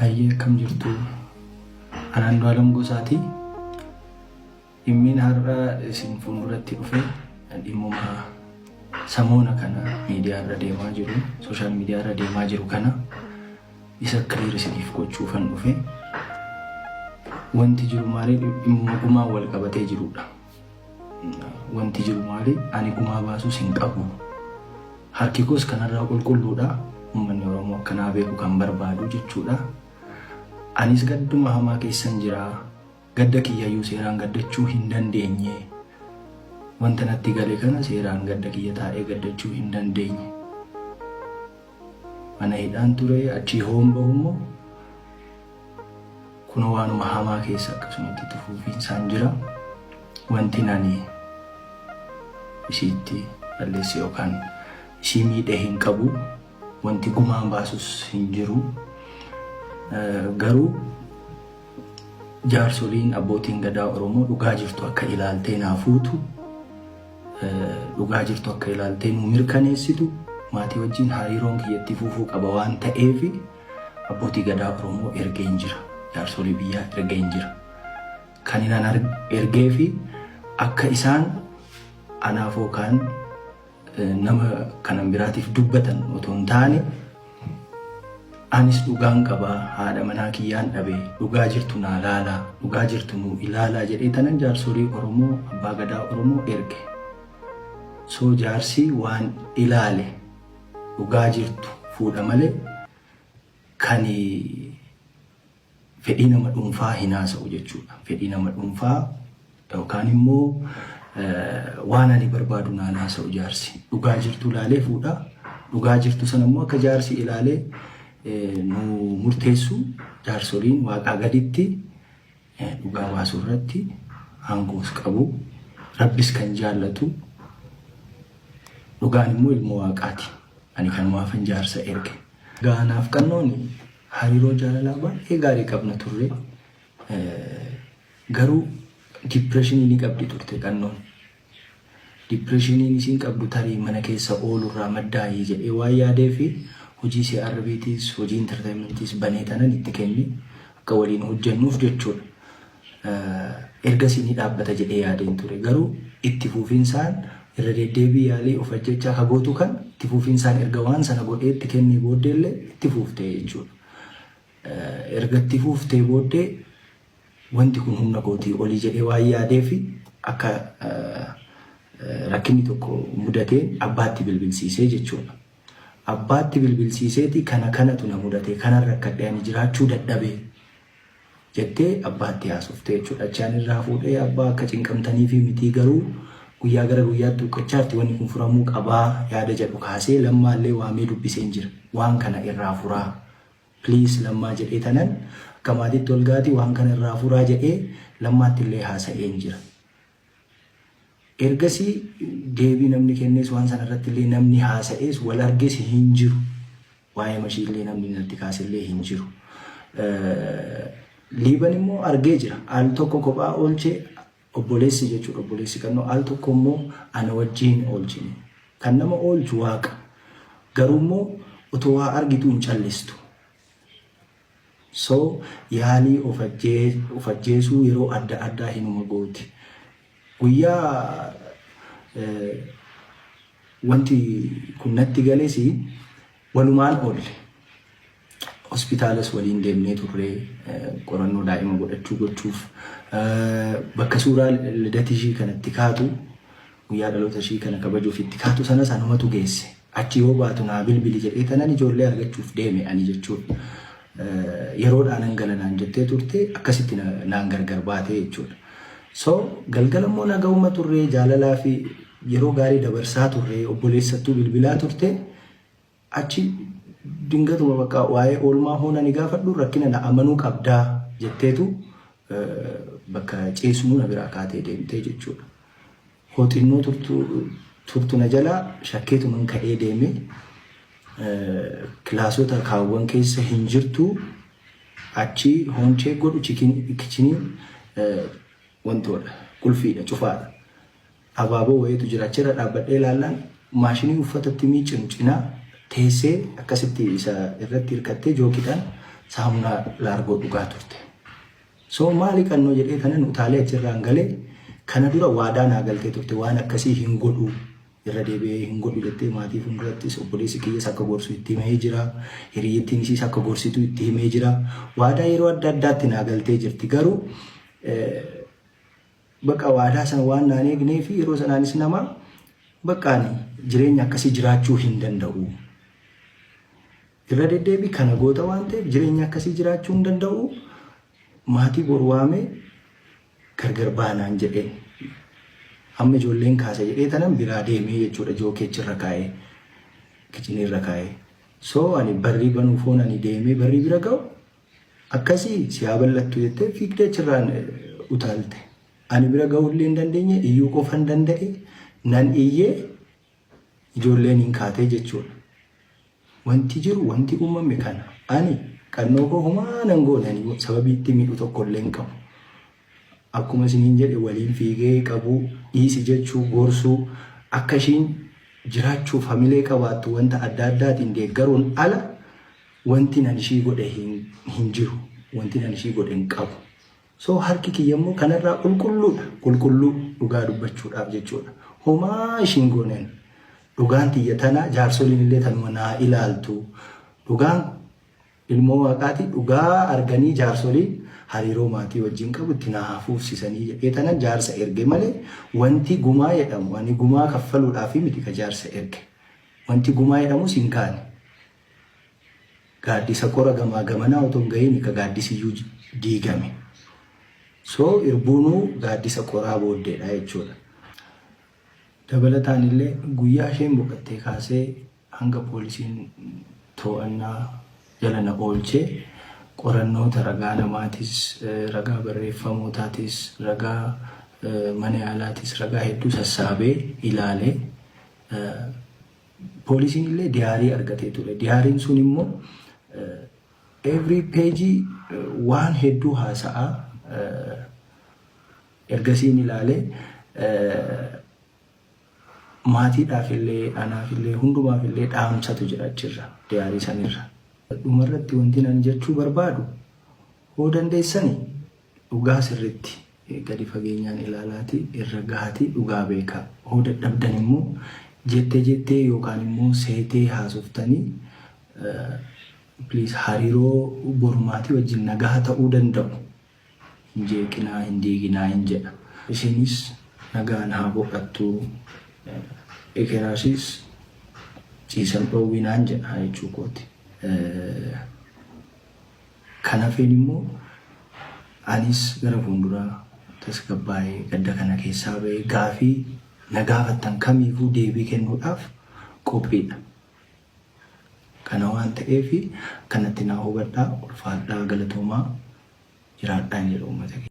Hayyee, akkam jirtu? Ani Andu'aalam Gosaati. Dhimmiin har'a isin fuulduratti dhufe dhimmuma samoona kana miidiyaa irra deemaa jiru, social media irra deemaa jiru kana isa clear isiniif gochuufan dhufe. Wanti jiru maali? Dhimmuma gumaan wal qabatee jirudha. Wanti jiru maali? Ani gumaa baasuus hin qabu. Harki koos kanarraa qulqulluudha. Uummanni Oromoo akkanaa beeku kan barbaadu jechuudha. Anis gadduma hamaa keessan jira. Gadda kiyyayyuu seeraan gaddachuu hin dandeenye. Wanta natti gale kana seeraan gadda kiyya taa'ee gaddachuu hin dandeenye. Mana hidhaan ture, achii hoon bahu immoo kunoo waanuma hamaa keessa akkasumatti itti fufiinsaan jira. Wanti ani isiitti balleesse yookaan isii miidhe hin qabu. Wanti gumaan baasus hin jiru. Garuu jaarsoliin, abbootiin gadaa Oromoo dhugaa jirtu akka ilaaltee naa fuutu, dhugaa jirtu akka ilaaltee nu mirkaneessitu, maatii wajjin hariiroon kiyyatti fufuu qaba waan ta'eef abbootii gadaa Oromoo ergeen jira. Jaarsolii biyyaa ergeen jira. Kan inni ergee fi akka isaan anaaf yookaan nama kanan biraatiif dubbatan otoo hin taane, anis dhugaan qabaa, haadha manaa kiyyaan dhabe, dhugaa jirtu naa laalaa, dhugaa jirtu nuu ilaalaa jedhee tanan jaarsolii Oromoo, abbaa gadaa Oromoo erge. So jaarsi waan ilaale dhugaa jirtu fuudha malee kan fedhii nama dhuunfaa hin haasa'u jechuudha. Fedhii nama dhuunfaa yookaan immoo waan ani barbaadu naan haasa'u jaarsi. Dhugaa jirtu ilaalee fuudha. Dhugaa jirtu sana immoo akka jaarsi ilaalee nu murteessu, jaarsoliin waaqaa gaditti dhugaa baasuu irratti aangoos qabu. Rabbis kan jaallatu dhugaan immoo ilma waaqaati. Ani kanumaafan jaarsa erge. Gaanaaf Qannoon hariiroo jaalalaa baay'ee gaarii qabna turre. Garuu depressionii ni qabdi turte Qannoon. Depressioniin isiin qabdu tarii mana keessa oolurraa maddaayii jedhee waan yaadee fi hojii CRBtis, hojii entertainmentiis banee tanan itti kenne akka waliin hojjennuuf jechuudha. Ergasii ni dhaabbata jedhee yaadeen ture. Garuu itti fufinsaan irra deddeebii yaalii of ajjechaa ka gootu kan itti fufinsaan erga waan sana godhee itti kennee booddeellee itti fuuftee jechuudha. Erga itti fuuftee booddee wanti kun humna kootii olii jedhee waan yaadee fi akka rakkinni tokko mudateen abbaatti bilbilsiisee jechuudha. Abbaatti bilbilsiiseeti kana kanatu na mudate, kanan rakkadhe, ani jiraachuu dadhabee jettee abbaatti haasoftee jechuudha. Achaan irraa fuudhee, abbaa akka cinqamtanii fi mitii, garuu guyyaa gara guyyaatti huqqachaatti wanni kun furamuu qabaa yaada jedhu kaasee Lammaallee waamee dubbiseen jira. Waan kana irraa furaa. Please Lammaa jedhee tanan akka maatiitti ol gaati waan kana irraa furaa jedhee Lammaatti illee haasa'een jira. Ergasii deebii namni kennees, waan sana irratti illee namni haasa'ees, wal arges hin jiru. Waa'ee mashii illee namni natti kaasellee hin jiru. Liiban immoo argee jira. Al tokko kophaa oolchee obboleessi jechuudha. Obboleessi Qannoo al tokko immoo ana wajjin oolchine. Kan nama oolchu Waaqa. Garuu immoo otoo waa argitu hin callistu. So yaalii of ajjeesuu yeroo adda addaa hinuma gooti. Guyyaa wanti kun natti gales walumaan oolle. Hospitaalas waliin deemnee turre qorannoo daa'ima godhachuu gochuuf, bakka suuraa lidata ishii kanatti kaatu, guyyaa dhaloota ishii kana kabajuuf itti kaatu sana sanumatu geesse. Achi yoo baatu naa bilbili jedhee tanan ijoollee argachuuf deeme ani jechuudha. Yeroodhaan nan gala naan jettee turte, akkasitti naan gargar baatee jechuudha. So galgala immoo naga'uma turre, jaalalaa fi yeroo gaarii dabarsaa turre, obboleessattuu bilbilaa turte. Achi dingatuma bakka waa'ee oolmaa hoona ni gaafadhu, rakkina na amanuu qabdaa jetteetu bakka ciisnuu na biraa kaatee deemtee jechuudha. Hoo xinnoo turtu na jalaa shakkeetuman ka'ee deeme, kilaasota kaawwan keessa hin jirtu. Achi hoonchee godhu kitcheniin wantoodha, qulfiidha, cufaadha. Abaaboo wayiitu jira, achirra dhaabbadhee ilaallaan maashinii uffatatti miicinu cinaa teessee akkasitti isa irratti hirkattee jookidhaan Saamunaa laargoo dhugaa turte. So maali qannoo jedhee kanan utaalee achirraan galee, kana dura waadaa naa galtee turte, waan akkasii hin godhu, irra deebi'ee hin godhu jettee. Maatii fuuldurattis obboleessi kiyyas akka gorsu itti himee jira. Hiriyyittiin isiis akka gorsitu itti himee jira. Waadaa yeroo adda addaatti naa galtee jirti. Garuu bakka waadaa sana waan naan eegnee fi yeroo sanaanis nama bakka ani jireenya akkasii jiraachuu hin danda'u. Irra deddeebii kana goota waan ta'eef jireenya akkasii jiraachuu hin danda'u. Maatii boru waamee gargar baanaan jedheen. Amma ijoolleen kaasa jedhee tanan biraa deemee jechuudha, jookeechirra kaa'ee, kichiniirra kaa'ee. So ani barrii banuu foon ani deemee barrii bira ga'u, akkasii si haa bal'attu jettee fiigdee achirraan utaalte. Ani bira ga'uu illee hin dandeenye, iyyuu qofa hin danda'e, nan iyyee ijoolleen hin kaatee jechuudha. Wanti jiru, wanti uumame kana. Ani qannoo koo homaa nan goone, ani sababii itti miidhu tokko illee hin qabu. Akkuma isiniin jedhe, waliin fiigee qabuu, dhiisi jechuu, gorsuu, akka ishiin jiraachuuf hamilee qabaattu wanta adda addaatiin deeggaruun ala wanti nan ishii godhe hin jiru. Wanti nan ishii godhe hin qabu. So harki kiyya immoo kanarraa qulqulluudha. Qulqulluu dhugaa dubbachuudhaaf jechuudha. Homaa ishiin gooneen. Dhugaan tiyya tana, jaarsoliin illee tanuma naa ilaaltu. Dhugaan ilmoo waaqaati, dhugaa arganii jaarsoliin hariiroo maatii wajjin qabu itti naa hafuufsisanii jedhee tanan jaarsa erge malee, wanti gumaa jedhamu, ani gumaa kaffaluudhaaf miti ka jaarsa erge. Wanti gumaa jedhamus hin kaane. Gaaddisa qora gamaa gamanaa otoo hin gahiin ka gaaddisiyyuu diigame. So irbuunuu gaaddisa qoraa booddeedha jechuudha. Dabalataan illee guyyaa isheen boqottee kaasee hanga poolisiin to'annaa jala na oolchee qorannoota ragaa namaatis, ragaa barreeffamootaatis, ragaa mana yaalaatis, ragaa hedduu sassaabee ilaalee, poolisiin illee diary argatee ture. Diaryn sun immoo every page waan hedduu haasa'aa. Ergasiin ilaalee maatiidhaaf illee, anaaf illee, hundumaaf illee dhaamsatu jira achirra, diary sanirra. Dhumarratti wanti nan jechuu barbaadu, hoo dandeessani dhugaa sirritti gadi fageenyaan ilaalaati irra gahatii dhugaa beekaa. Hoo dadhabdan immoo jettee jettee yookaan immoo seetee haasoftanii, please, hariiroo borumaatii wajjin nagaa ta'uu danda'u hin jeeqinaa, hin diiginaa hin jedha. Isinis nagaan haa boqattu, ekeraasiis ciisan dhoowwinaan jedha jechuu kooti. Kan hafeen immoo anis gara fuulduraa tasgabbaa'ee gadda kana keessaa ba'ee gaafii na gaafattan kamiifuu deebii kennuudhaaf qophiidha. Kana waan ta'eef kanatti naa hubadhaa, ulfaadhaa, galatoomaa, jiraadhaan jedha uummata keenya.